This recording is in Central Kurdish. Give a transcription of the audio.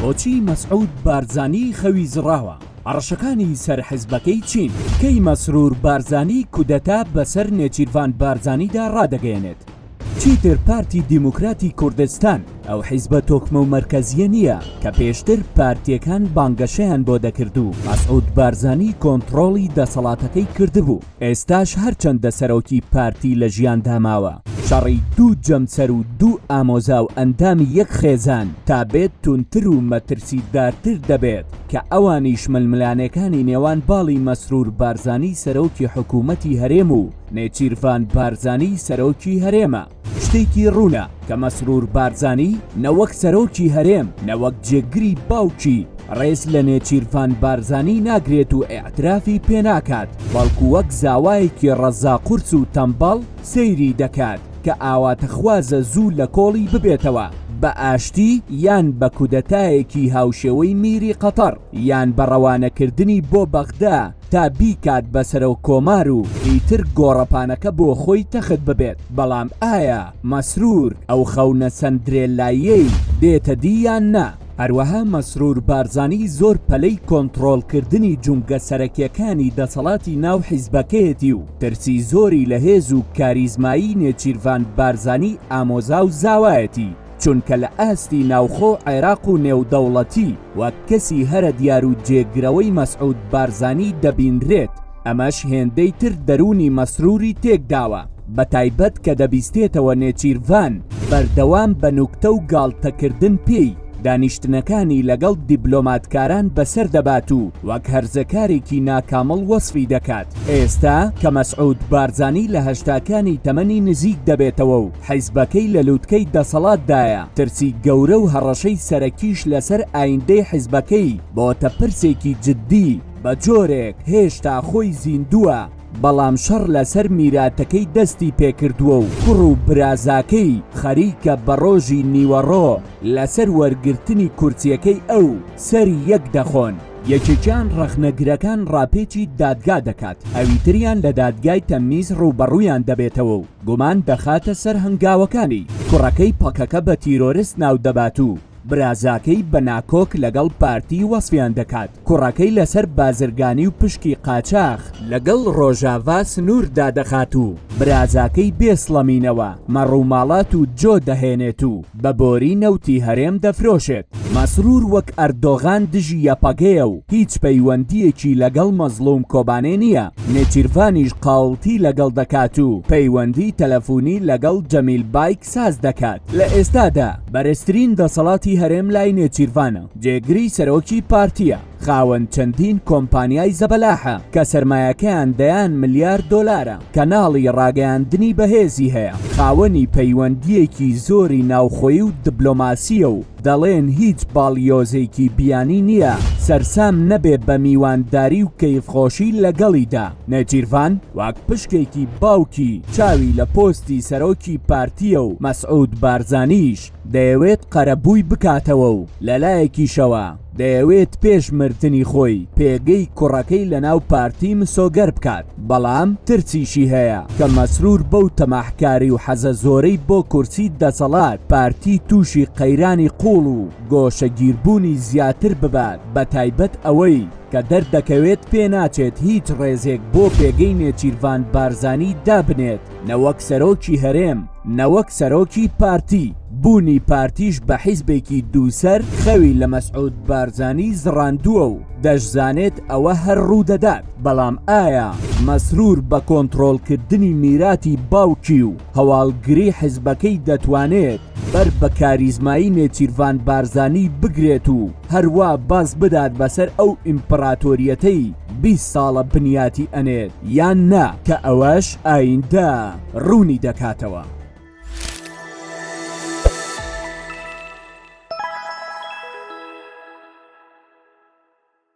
بۆچی مەسعود بارزانی خەوی زڕاوە؟ هەڕەشەکانی سەر حزبەکەی چین؟ کەی مەسرور بارزانی کودەتا بەسەر نێچیرڤان بارزانیدا ڕادەگەیەنێت؟ چیتر پارتی دیموکراتی کوردستان ئەو حیزبە تۆکمە و مەرکەزییە نییە کە پێشتر پارتییەکان بانگەشەیان بۆ دەکرد و مەسعود بارزانی کۆنتڕۆڵی دەسەڵاتەکەی کردبوو، ئێستاش هەرچەندە سەرۆکی پارتی لە ژیاندا ماوە، شەڕی دوو جەمسەر و دوو ئامۆزا و ئەندامی یەک خێزان تا بێت توندتر و مەترسیدارتر دەبێت کە ئەوانیش ململانێکانی نێوان باڵی مەسرور بارزانی سەرۆکی حکوومەتی هەرێم و نێچیرڤان بارزانی سەرۆکی هەرێمە. شتێکی ڕوونە کە مەسرور بارزانی نە وەک سەرۆکی هەرێم نە وەک جێگری باوکی ڕێز لە نێچیرڤان بارزانی ناگرێت و ئیعترافی پێناکات بەڵکو وەک زاوایەکی ڕەزا قورس و تەمبەڵ سەیری دەکات کە ئاواتەخوازە زوو لە کۆڵی ببێتەوە بە ئاشتی یان بە کودەتایەکی هاوشێوەی میری قەتەڕ یان بە ڕەوانەکردنی بۆ بەغدا تا بیکات بە سەرۆک کۆمار و ئیتر گۆڕەپانەکە بۆ خۆی تەخت ببێت، بەڵام ئایا مەسرور ئەو خەونە سەندرێلاییەی دێتە دی یان نا؟ هەروەها مەسرور بارزانی زۆر پەلەی کۆنتڕۆڵکردنی جومگە سەرەکیەکانی دەسەڵاتی ناو حیزبەکەیەتی و ترسی زۆری لە هێز و کاریزمایی نێچیرڤان بارزانی ئامۆزا و زاوایەتی، چونکە لە ئاستی ناوخۆ عێراق و نێودەوڵەتی وەک کەسی هەرە دیار و جێگرەوەی مەسعود بارزانی دەبینرێت، ئەمەش هێندەی تر دەروونی مەسروری تێکداوە، بەتایبەت کە دەبیستێتەوە نێچیرڤان بەردەوام بە نوکتە و گاڵتەکردن پێی دانیشتنەکانی لەگەڵ دیبلۆماتکاران بەسەر دەبات و وەک هەرزەکارێکی ناکامڵ وەسفی دەکات. ئێستا کە مەسعود بارزانی لە هەشتاکانی تەمەنی نزیک دەبێتەوە و حیزبەکەی لە لوتکەی دەسەڵاتدایە، ترسی گەورە و هەڕەشەی سەرەکیش لەسەر ئایندەی حیزبەکەی بۆتە پرسێکی جدی، بە جۆرێک هێشتا خۆی زیندووە، بەڵام شەڕ لەسەر میراتەکەی دەستی پێکردووە و کوڕ و برازاکەی خەریکە بە ڕۆژی نیوەڕۆ لەسەر وەرگرتنی کورسیەکەی ئەو سەری یەک دەخۆن. یەکێکیان ڕەخنەگرەکان ڕاپێچی دادگا دەکات، ئەویتریان لە دادگای تەمیز ڕووبەڕوویان دەبێتەوە و گومان دەخاتە سەر هەنگاوەکانی، کوڕەکەی پەکەکە بە تیرۆرست ناودەبات و برازاکەی بە ناکۆک لەگەڵ پارتی وەسفیان دەکات، کوڕەکەی لەسەر بازرگانی و پشکی قاچاخ لەگەڵ ڕۆژاڤا سنوور دادەخات و برازاکەی بێ سڵەمینەوە مەڕوماڵات و جۆ دەهێنێت و بە بۆری نەوتی هەرێم دەفرۆشێت. مەسرور وەک ئەردۆغان دژی یەپەگەیە و هیچ پەیوەندییەکی لەگەڵ مەزڵوم کۆبانێ نییە، نێچیرڤانیش قاوڵتی لەگەڵ دەکات و پەیوەندی تەلەفونی لەگەڵ جەمیل بایک ساز دەکات. لە ئێستادا بەرزترین دەسەڵاتی هەرێم لای نێچیرڤانە، جێگری سەرۆکی پارتییە. خاوەن چەندین کۆمپانیای زەبەلاحە کە سەرمایەکەیان دەیان ملیار دۆلارە، کەناڵی ڕاگەیاندنی بەهێزی هەیە، خاوەنی پەیوەندییەکی زۆری ناوخۆیی و دبلۆماسییە و دەڵێن هیچ باڵیۆزێکی بیانی نییە سەرسام نەبێ بە میوانداری و کەیفخۆشی لەگەڵیدا. نێچیرڤان وەک پشکێکی باوکی چاوی لە پۆستی سەرۆکی پارتییە و مەسعود بارزانیش دەیەوێت قەرەبووی بکاتەوە و لەلایەکیشەوە دەیەوێت پێش مردنی خۆی پێگەی کوڕەکەی لەناو پارتی مسۆگەر بکات، بەڵام ترسیشی هەیە کە مەسرور بەو تەماحکاری و حەزە زۆرەی بۆ کورسی دەسەڵات پارتی تووشی قەیرانی قووڵ و گۆشەگیربوونی زیاتر ببات، بەتایبەت ئەوەی کە دەردەکەوێت پێناچێت هیچ ڕێزێک بۆ پێگەی نێچیرڤان بارزانی دابنێت. نە وەک سەرۆکی هەرێم، نە وەک سەرۆکی پارتی، بوونی پارتیش بە حیزبێکی دووسەر خەوی لە مەسعود بارزانی زڕاندووە و دەشزانێت ئەوە هەر ڕوودەدات، بەڵام ئایا مەسرور بە کۆنتڕۆڵکردنی میراتی باوکی و هەواڵگری حیزبەکەی دەتوانێت بەر بە کاریزمایی نێچیرڤان بارزانی بگرێت و هەروا باز بدات بەسەر ئەو ئیمپڕاتۆریەتەی 20 ساڵە بنیاتی ئەنێت یان نا کە ئەوەش ئایندە ڕوونی دەکاتەوە.